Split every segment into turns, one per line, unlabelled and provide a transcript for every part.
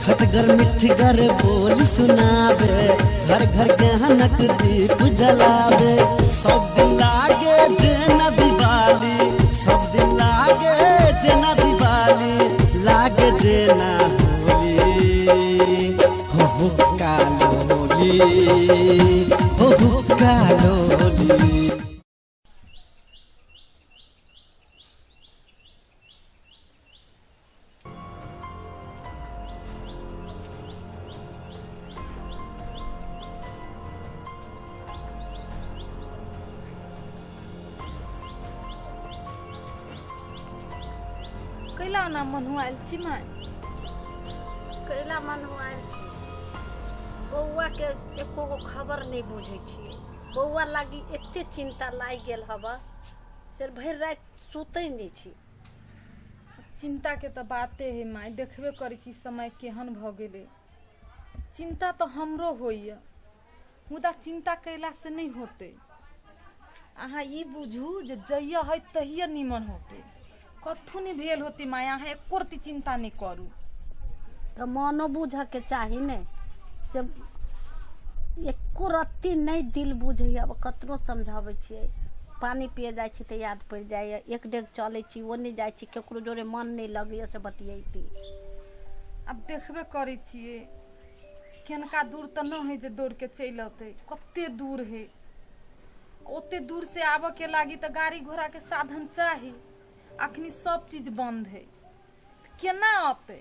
खटगर मिठगर बोल सुनावे, घर घर ज्ञानक दीप जलावे। सब दिन लागे जेना दिवाली, सब दिन लागे जेना दिवाली, लागे जेना होली। हो हो कालो होली, हो हो कालो होली।
कैला ओना मन्हुआयल छी माय?
कैला मन्हुआयल छी? बौआके एको गो खबर नहि बुझै छियै। बौआ लागी एते चिन्ता लागि गेल हबऽ से भरि राति सुतै नहि छी।
चिन्ताके तऽ बाते है माय, देखबे करै छी समय केहन भऽ गेलै। चिन्ता तऽ हमरो होइए, मुदा चिन्ता कयलासँ नहि होतै। अहाँ ई बुझू जे जहिया है तहिया निमन होतै, कथू नहि भेल होतै माय, अहाँ एको रत्ती चिन्ता नहि करू।
तऽ मनो बुझऽके चाही ने, से एको रत्ती नहि दिल बुझैए। आब कतनो समझाबै छियै, पानि पिए जाइ छी तऽ याद पड़ि जाइए। एक डेग चलै छी, ओ नहि जाइ छी, ककरो जोरे मन नहि लगैए से बतियैती।
आब देखबे करै छियै, केनका दूर तऽ नहि है जे दौड़ के चलि अतै, कते दूर है। ओते दूर से आबऽ के लागी तऽ गाड़ी घोड़ा के साधन चाही, अखनी सब चीज बंद है, केना अतै?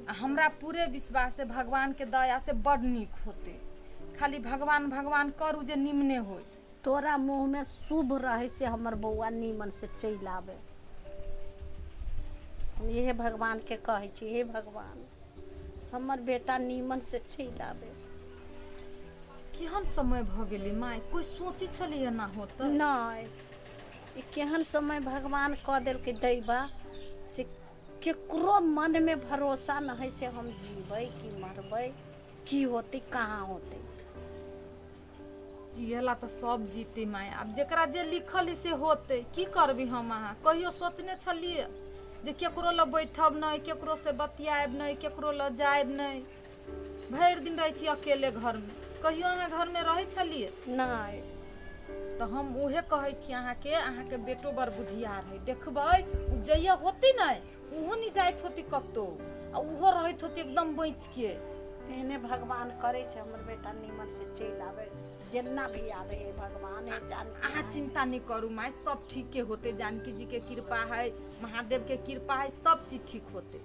आ हमरा पूरे विश्वास है भगवान के दया से बड नीक होते, खाली भगवान भगवान करू जे निमने होय।
तोरा मुँह में शुभ रहे से हमर बौआ नीमन से चलि आबे, हम इहे भगवान के कहै छी, हे भगवान हमर बेटा नीमन से चलि आबे।
केहन समय भऽ गेलै माय, कोइ सोचै छलै एना होतै?
नहि, ई केहन समय भगवान कऽ देलकै दैबा से केकरो मनमे भरोसा नहि है से हम जीबै कि मरबै, की होतै कहाँ होतै।
जियला तऽ सब जीते माय, आब जेकरा जे लिखल है से होतै, की करबै हम अहाँ? कहियो सोचने छलियै जे केकरो लग बैठब नहि, केकरो से बतियाएब नहि, केकरो लग जायब नहि, भरि दिन रहै छी अकेले घरमे? कहियो अहाँ घरमे रहै छलियै?
नहि।
तऽ हम उहे कहै छी अहाँके, अहाँके बेटो बड़ बुधियार है, देखबै ओ जहिया होतै ने ओहो नहि जाइत होतै कतौ, आ ओहो रहैत होतै एकदम बचिके।
एहने भगवान करै छै हमर बेटा नीमन से चलि आबै, जेना भी आबै, हे भगवान हे जानकी।
अहाँ चिंता नहीं करू माय, सब ठीके होते, जानकी जी के कृपा है, महादेव के कृपा है, सब चीज ठीक होते।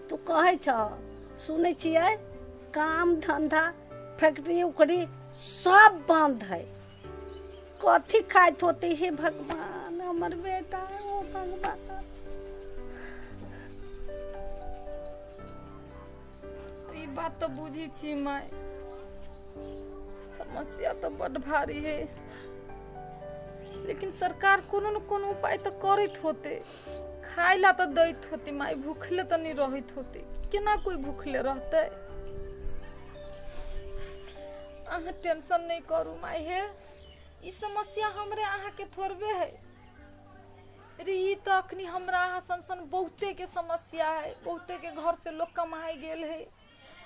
तू कहै छ सुनै छियै, काम धंधा फैक्ट्री उकरी सब बंद है, कथी खाइत होते? हे भगवान हमर बेटा, ओ भगवान।
ई बात तो बुझी छी माय, समस्या तो बड भारी है, लेकिन सरकार कोनो न कोनो उपाय तो करैत होते, खाय ला तो दैत होते माय, भूखले तो नहीं रहैत होते, केना कोई भूखले रहते? अहाँ टेंशन नहीं करू माय, हे ई समस्या हमरे अहाँ के थोड़बे है रे, ई तो अखनी हमरा अहाँ सन सन बहुते के समस्या है, बहुते के घर से लोग कमाए गेल है,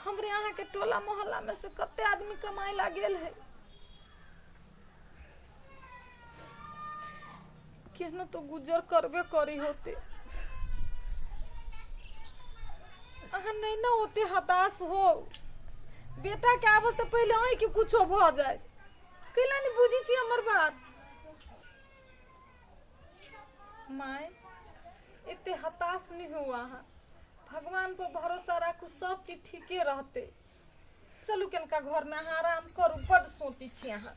हमरे अहाँ के टोला मोहल्ला में से कते आदमी कमाए ला गेल है, केहनो तो गुजर करबे करी होते। अहाँ नहीं ना होते हताश हो, बेटा के आबे से पहले अहीं के कुछो भ जाए, कैला नहीं बुझी छी हमर बात? माय एते हताश नहीं हो अहाँ, भगवान पर भरोसा राखू, सब चीज ठीके रहते। चलू कनका घर में अहाँ आराम करू, बड सोची छी अहाँ।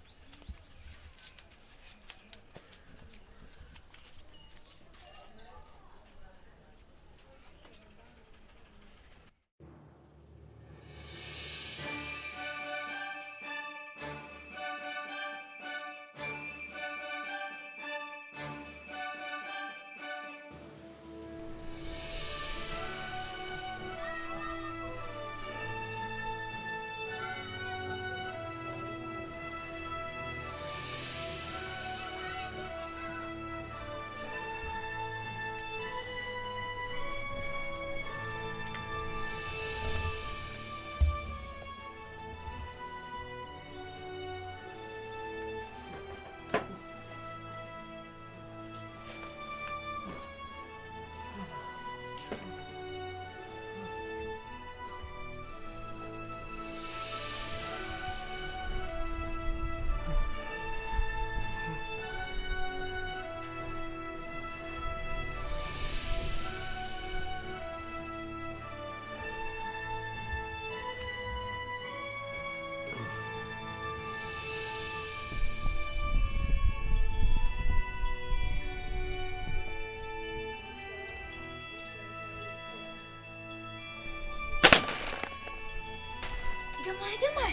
My गे my,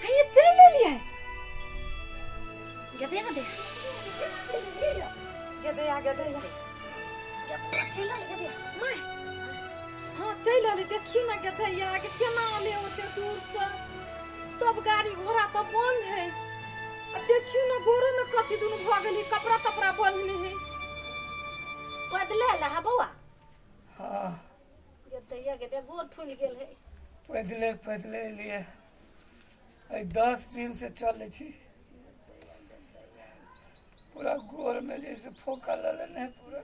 हे चलि एलियै।
गदे गदे।
गदे गदे।
चलि आयल गदे
my. हाँ, चलि एली। देखियौ ने गधैया के, केना एलै ओते दूरसँ? सब गाड़ी घोड़ा तऽ बंद है। आ देखियौ ने, गोरो में कथी दुनू भऽ गेल है, कपड़ा तपड़ा बन्हने है।
पैदले आयल हा बौआ?
हाँ।
गदैया गदे, गोर फूलि गेल है।
पैदले पैदले एलियै। एहि 10 दिन से चलै छी। पूरा गोर में जैसे फोका लऽ लेने है पूरा।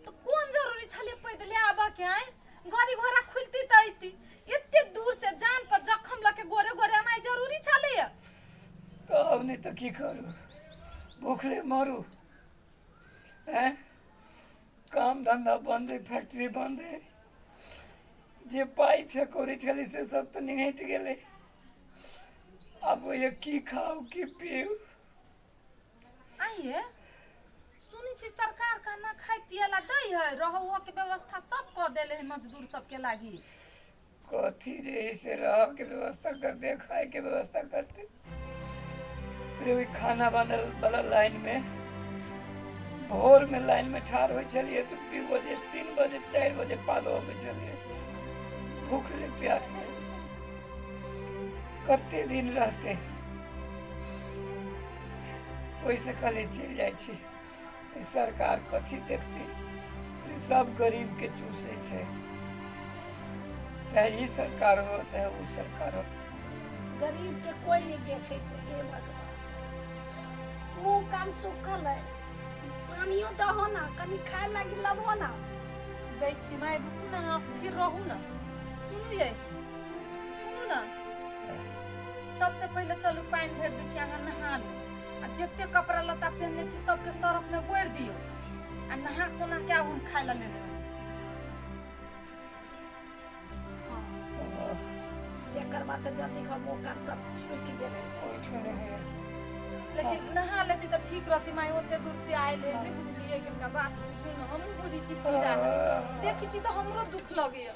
तऽ कोन जरूरी छलै पैदले आबऽ के? आय गाड़ी घोड़ा खुलती तऽ अयती। एते दूर से जान पर जखम लऽ के गोरे गोरे अनाइ जरूरी छलै?
तऽ अब नहि तऽ की करू? भूखले मरू? हैं, काम धंधा बंद है, फैक्ट्री बंद है। जे पाइ छै कौड़ी छलै से सब तऽ निंघटि गेलै। आब ये की खाउ, की पीउ?
आइये सुनै छी सरकार खाना खाय पिए ला दै है, रहऽ के व्यवस्था सब कऽ देले है मजदूर सबके लागी।
कथी जे है से रह के व्यवस्था करते, खाए के व्यवस्था करते? फिर ओहि खाना बनल वाला लाइन में भोर में लाइन में ठाढ़ होइ छलियै तऽ 2 बजे, 3 बजे, 4 बजे पालो अबै छलियै। भूखले प्यासले कते दिन रहते? ओहिसँ कहलियै चलि जाइ छी। ई सरकार कथी देखते? ई सब गरीब के चूसै छै, चाहे ई सरकार हो, चाहे ओ सरकार हो।
गरीब के कोई नहीं देखे छै। हे भगवान, मुंह कान सुखल है। पानियो दहो ना, कनि खाय लागी लबो ना।
दै छी माय, रुकू ने, अहाँ स्थिर रहू ने। सुनू ये, सुनू ने, सबसे पहिले चलू, पानि भरि दै छी, अहाँ नहा लू आ जते कपड़ा लत्ता पहिनने छी सबके सरफ में बोरि दियौ आ नहा सोना के आब हम खाय लए लेने रहै छी।
जे करबा से जल्दी कर, मुंह कान सब सुखि गेलै।
ओहिठाम है।
लेकिन नहा लेती तऽ ठीक रहती माय, ओते दूर से आयल है। नहि बुझलियै किनका बात? बुझू ने, हमहूँ बुझै छी पीड़ा है। देखै छी तऽ हमरो दुख लगैया,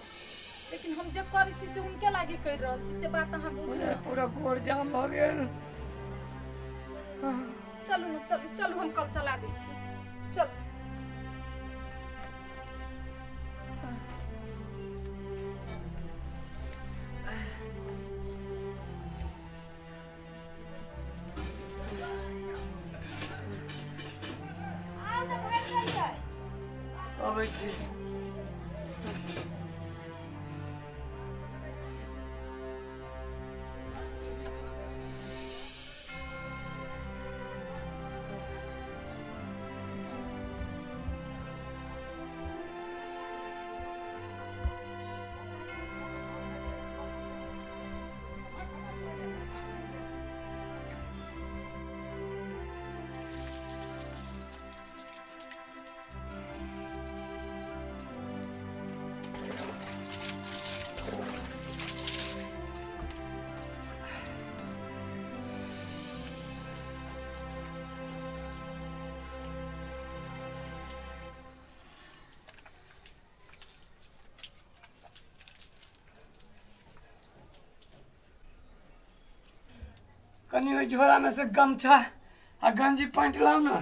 लेकिन हम जे करै छी से हुनके लागी करि रहल छी, से बात अहाँ बुझू ने।
पूरा गोर जाम भऽ गेल।
चलू ने, चलू चलू, हम कल चला दै छी, चलू। आउ ने, भरि जाइए।
अबै छी। कनि ओहि झोरा में से गमछा आ गंजी पैंट लाउ ने।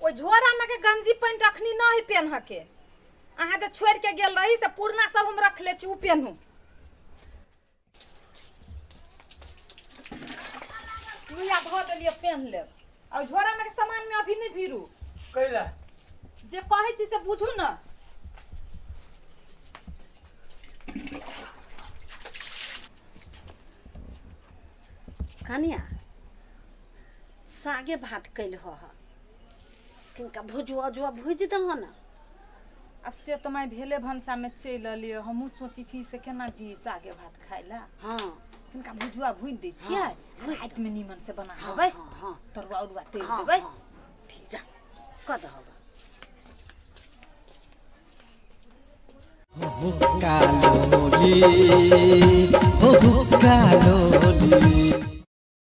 ओहि झोरा में के गंजी पैंट अखनी नहीं पेन्ह के। अहाँ जे छोड़ के गेल रही से पुरना सब हम रखले छी, उ पेन्हू। लुया धो देलियै, पेन्ह लेब। आ झोरा में के सामान में अभी नहीं भीरू।
कैला?
जे कहै छी से बुझू ने।
कनिया, सागे भात कैल हो, किनका भुजुआ उजुआ भुजि दहो ने।
आब से तऽ माय भेले, भनसा में चलि एलियै। हमहूँ सोचै छी से केना दी सागे भात खाय ला। किनका भुजुआ भुजि दै छियै, रातिमे नीमन से बना देबै।
हँ हँ
तरुआ उरुआ तरि देबै।
हँ, ठीक, जा कऽ दहो।
हुक्का लोली हो, हुक्का लोली।